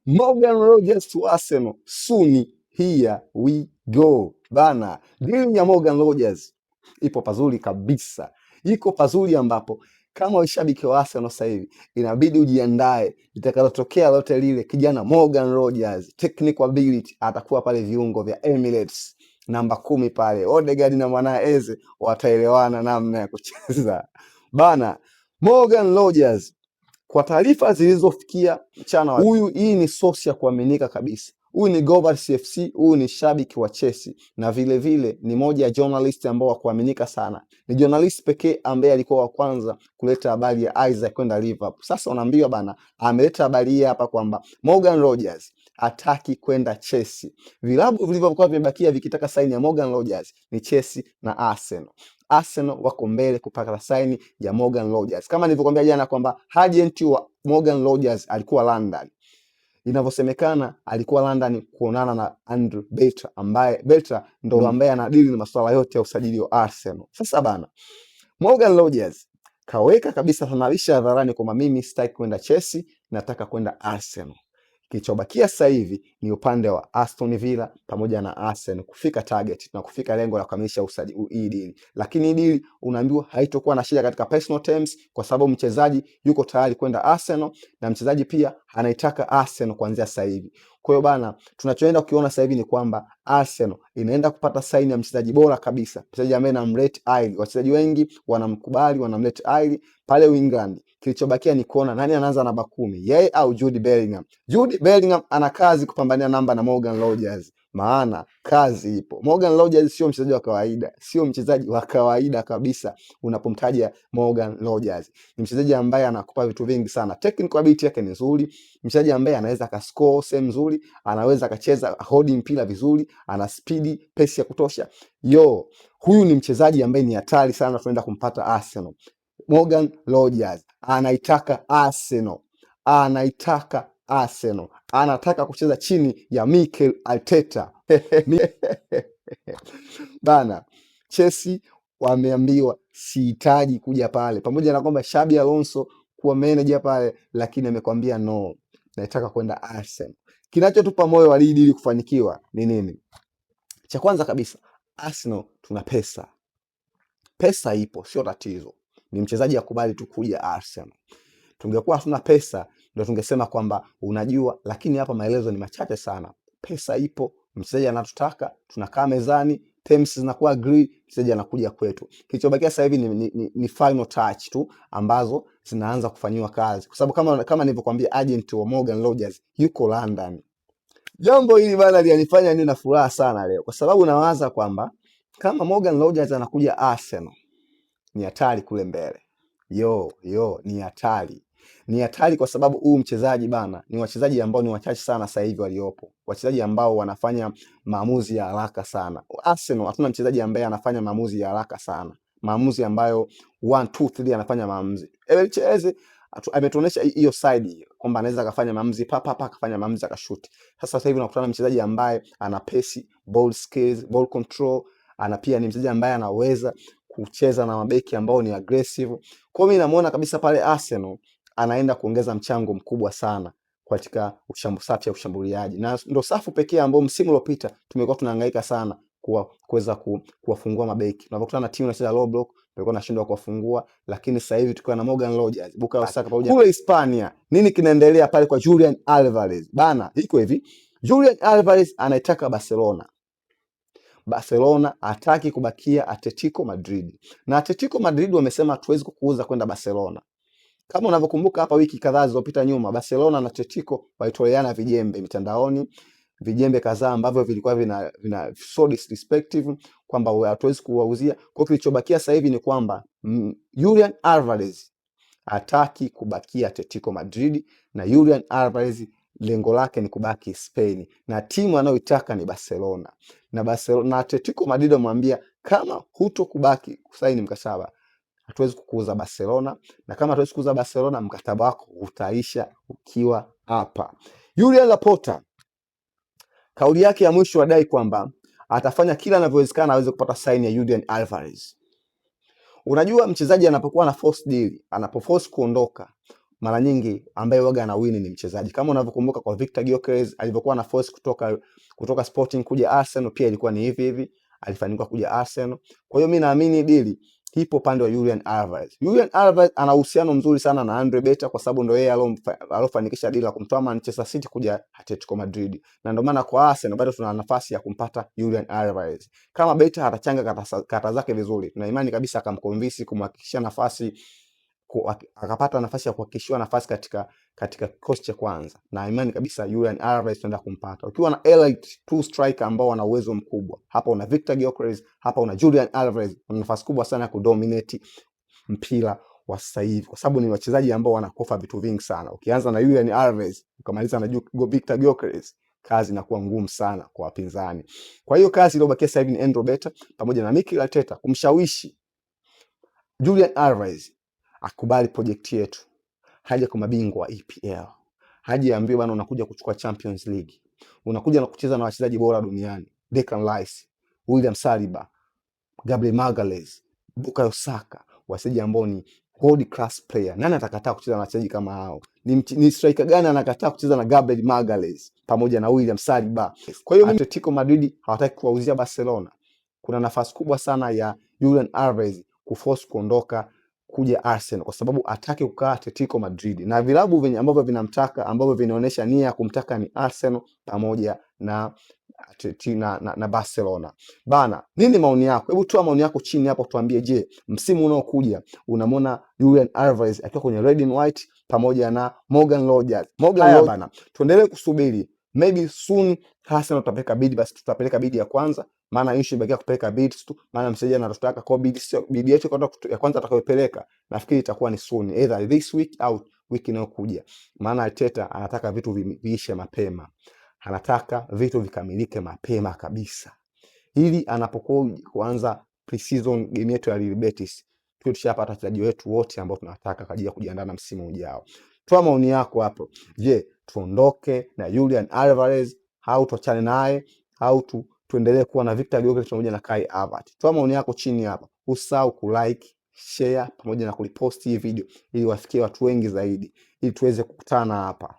Morgan Rogers to Arsenal soon, here we go bana. Deal ya Morgan Rogers ipo pazuri kabisa, iko pazuri ambapo kama ushabiki wa Arsenal sasa hivi inabidi ujiandae, litakalotokea lote lile, kijana Morgan Rogers technical ability atakuwa pale viungo vya Emirates namba 10 pale, Odegaard na mwanae Eze wataelewana namna ya kucheza bana. Morgan Rogers, kwa taarifa zilizofikia mchana huyu, hii ni source ya kuaminika kabisa. Huyu ni Gobert CFC, huyu ni shabiki wa Chelsea na vile vile ni moja ya journalist ambao wa kuaminika sana. Ni journalist pekee ambaye alikuwa wa kwanza kuleta habari ya Isak kwenda Liverpool. Sasa unaambiwa bana, ameleta habari hii hapa kwamba Morgan Rogers hataki kwenda Chelsea. Vilabu vilivyokuwa vimebakia vikitaka saini ya Morgan Rogers ni Chelsea na Arsenal. Arsenal wako mbele kupata saini ya Morgan Rogers. Kama nilivyokuambia jana kwamba agent wa Morgan Rogers alikuwa London. Inavyosemekana alikuwa London kuonana na Andrew Berta, ambaye Berta ndo ambaye anadili na masuala yote ya usajili wa Arsenal. Sasa bana, Morgan Rogers kaweka kabisa thanarisha hadharani kwamba mimi sitaki kwenda Chelsea, nataka kwenda Arsenal. Kilichobakia sasa hivi ni upande wa Aston Villa pamoja na Arsenal kufika target na kufika lengo la kukamilisha usajili hii deal. Lakini hii deal unaambiwa haitokuwa na shida katika personal terms, kwa sababu mchezaji yuko tayari kwenda Arsenal na mchezaji pia anaitaka Arsenal kuanzia sasa hivi. Kwa hiyo bana, tunachoenda kukiona sasa hivi ni kwamba Arsenal inaenda kupata saini ya mchezaji bora kabisa, mchezaji ambaye namrate highly. Wachezaji wengi wanamkubali, wanamrate highly pale England. Kilichobakia ni kuona nani anaanza namba 10, yeye au Jude Bellingham. Jude Bellingham ana kazi kupambania namba na Morgan Rogers, maana kazi ipo. Morgan Rogers sio mchezaji wa kawaida, sio mchezaji wa kawaida kabisa. Unapomtaja Morgan Rogers, ni mchezaji ambaye anakupa vitu vingi sana. Technical ability yake ni nzuri, mchezaji ambaye anaweza akascore sehemu nzuri, anaweza akacheza holding mpira vizuri, ana speed, pace ya kutosha. Yo, huyu ni mchezaji ambaye ni hatari sana, tunaenda kumpata Arsenal. Morgan Rogers anaitaka Arsenal, anaitaka Arsenal, anataka kucheza chini ya Mikel Arteta. Bana, Chelsea wameambiwa sihitaji kuja pale, pamoja na kwamba Xabi Alonso kuwa manager pale, lakini amekwambia no, nataka kwenda Arsenal. Kinachotupa moyo wa ligi ili kufanikiwa ni nini? Cha kwanza kabisa, Arsenal tuna pesa, pesa ipo, sio tatizo. Ni mchezaji akubali tu kuja Arsenal. Tungekuwa hatuna pesa ndio tungesema kwamba unajua, lakini hapa maelezo ni machache sana. Pesa ipo, mchezaji anatutaka, tunakaa mezani, terms zinakuwa agree, mchezaji anakuja kwetu. Kilichobakia sasa hivi ni final touch tu ambazo zinaanza kufanyiwa kazi, kwa sababu kama nilivyokuambia agent wa Morgan Rogers yuko London. Jambo hili bana linanifanya niwe na furaha sana leo, kwa sababu nawaza kwamba kama Morgan Rogers anakuja Arsenal ni hatari kule mbele. Yo, yo, ni hatari. Ni hatari kwa sababu huu mchezaji bana, ni wachezaji ambao ni wachache sana sasa hivi waliopo, wachezaji ambao wanafanya maamuzi ya haraka sana. Arsenal hatuna mchezaji ambaye anafanya maamuzi ya haraka sana, maamuzi ambayo 1 2 3 anafanya maamuzi. Eberechi Eze ametuonyesha hiyo side hiyo kwamba anaweza akafanya maamuzi pa pa pa, akafanya maamuzi akashuti. Sasa hivi unakutana na mchezaji ambaye ana pace, ball skills, ball control, ana pia ni mchezaji ambaye anaweza kucheza na mabeki ambao ni aggressive. Kwa hiyo mimi namuona kabisa pale Arsenal anaenda kuongeza mchango mkubwa sana katika safu ya ushambuliaji, na ndo safu pekee ambao msimu uliopita tumekuwa tunahangaika sana kuweza kuwafungua mabeki. Tunapokutana na timu inacheza low block, tulikuwa tunashindwa kuwafungua, lakini sasa hivi tukiwa na Morgan Rogers, Bukayo Saka pamoja kule Hispania, nini kinaendelea pale kwa Julian Alvarez bana? Iko hivi, Julian Alvarez anaitaka Barcelona. Barcelona hataki kubakia Atletico Madrid, na Atletico Madrid wamesema hatuwezi kukuuza kwenda Barcelona. Kama unavyokumbuka hapa wiki kadhaa zilizopita nyuma, Barcelona na Atletico walitoleana vijembe mitandaoni, vijembe kadhaa ambavyo vilikuwa vina so disrespective kwamba hatuwezi kuwauzia. Kwa hiyo kilichobakia sasa hivi ni kwamba Julian Alvarez hataki kubakia Atletico Madrid, na Julian Alvarez lengo lake ni kubaki Spain, na timu anayoitaka ni Barcelona. Na Barcelona na Atletico Madrid wamwambia kama hutokubaki kusaini mkataba hatuwezi kukuuza Barcelona, na kama hatuwezi kuuza Barcelona, mkataba wako utaisha ukiwa hapa. Julian Laporta kauli yake ya mwisho adai kwamba atafanya kila anavyowezekana aweze kupata saini ya Julian Alvarez. Unajua, mchezaji anapokuwa na force deal, anapoforce kuondoka, Mara nyingi ambaye waga anawini ni mchezaji. Kama unavyokumbuka kwa Victor Gyökeres alivyokuwa na force kutoka Sporting kuja Arsenal, pia ilikuwa ni hivi hivi, alifanikiwa kuja Arsenal. Kwa hiyo mimi naamini dili ipo upande wa Julian Alvarez. Julian Alvarez ana uhusiano mzuri sana na Andre Beta kwa sababu ndio yeye alofanikisha dili la kumtoa Manchester City kuja Atletico Madrid. Na ndio maana kwa Arsenal bado tuna nafasi ya kumpata Julian Alvarez. Kama Beta atachanga kata zake vizuri, tuna imani kabisa akamconvince kumhakikishia nafasi akapata nafasi ya kuhakikishiwa nafasi katika kikosi cha kwanza, na imani kabisa Julian Alvarez tunaenda kumpata. Ukiwa na elite two striker ambao wana uwezo mkubwa, hapa una Victor Gyökeres, hapa una Julian Alvarez, una nafasi kubwa sana ya kudominate mpira wa sasa hivi, kwa sababu ni wachezaji ambao wanakofa vitu vingi sana. Ukianza na Julian Alvarez ukamaliza na Victor Gyökeres, kazi inakuwa ngumu sana kwa wapinzani. Kwa hiyo kazi iliyobakia sasa hivi ni Andrew Beta pamoja na Mikel Arteta kumshawishi Julian Alvarez akubali project yetu, haja kwa mabingwa wa EPL, haja ambiwe bana, unakuja kuchukua Champions League, unakuja na kucheza na wachezaji bora duniani, Declan Rice, William Saliba, Gabriel Magalhaes, Bukayo Saka, wachezaji ambao ni world class player. Nani atakataa kucheza na wachezaji kama hao? Ni striker gani anakataa kucheza na Gabriel Magalhaes pamoja na William Saliba? Kwa hiyo Atletico Madrid hawataki kuwauzia Barcelona. Kuna nafasi kubwa sana ya Julian Alvarez kuforce kuondoka kuja Arsenal kwa sababu ataki kukaa Atletico Madrid, na vilabu vyenye ambavyo vinamtaka ambavyo vinaonyesha nia ya kumtaka ni Arsenal pamoja na Barcelona. Bana, nini maoni yako? Hebu toa maoni yako chini hapo, tuambie, je, msimu unaokuja unamwona Julian Alvarez akiwa kwenye red and white pamoja na Morgan Rogers? Morgan Rogers bana, tuendelee kusubiri, maybe soon Arsenal tutapeleka bid, basi tutapeleka bid ya kwanza, maana issue imebakia kupeleka bids tu, maana mchezaji anatutaka kwa bid, sio bid yetu ya kwanza atakayopeleka, nafikiri itakuwa ni soon, either this week au wiki inayokuja, maana Arteta anataka vitu viishe mapema, anataka vitu vikamilike mapema kabisa, ili anapokuwa kuanza pre-season game yetu ya Real Betis tuwe tushapata wachezaji wetu wote ambao tunataka kwa ajili ya kujiandaa na msimu ujao. Toa maoni yako hapo. Je, tuondoke na Julian Alvarez au tuachane naye au tuendelee kuwa na Victor Gyökeres pamoja na Kai Havertz? Toa maoni yako chini hapa. Usahau kulike, share pamoja na kulipost hii video ili wafikie watu wengi zaidi, ili tuweze kukutana hapa.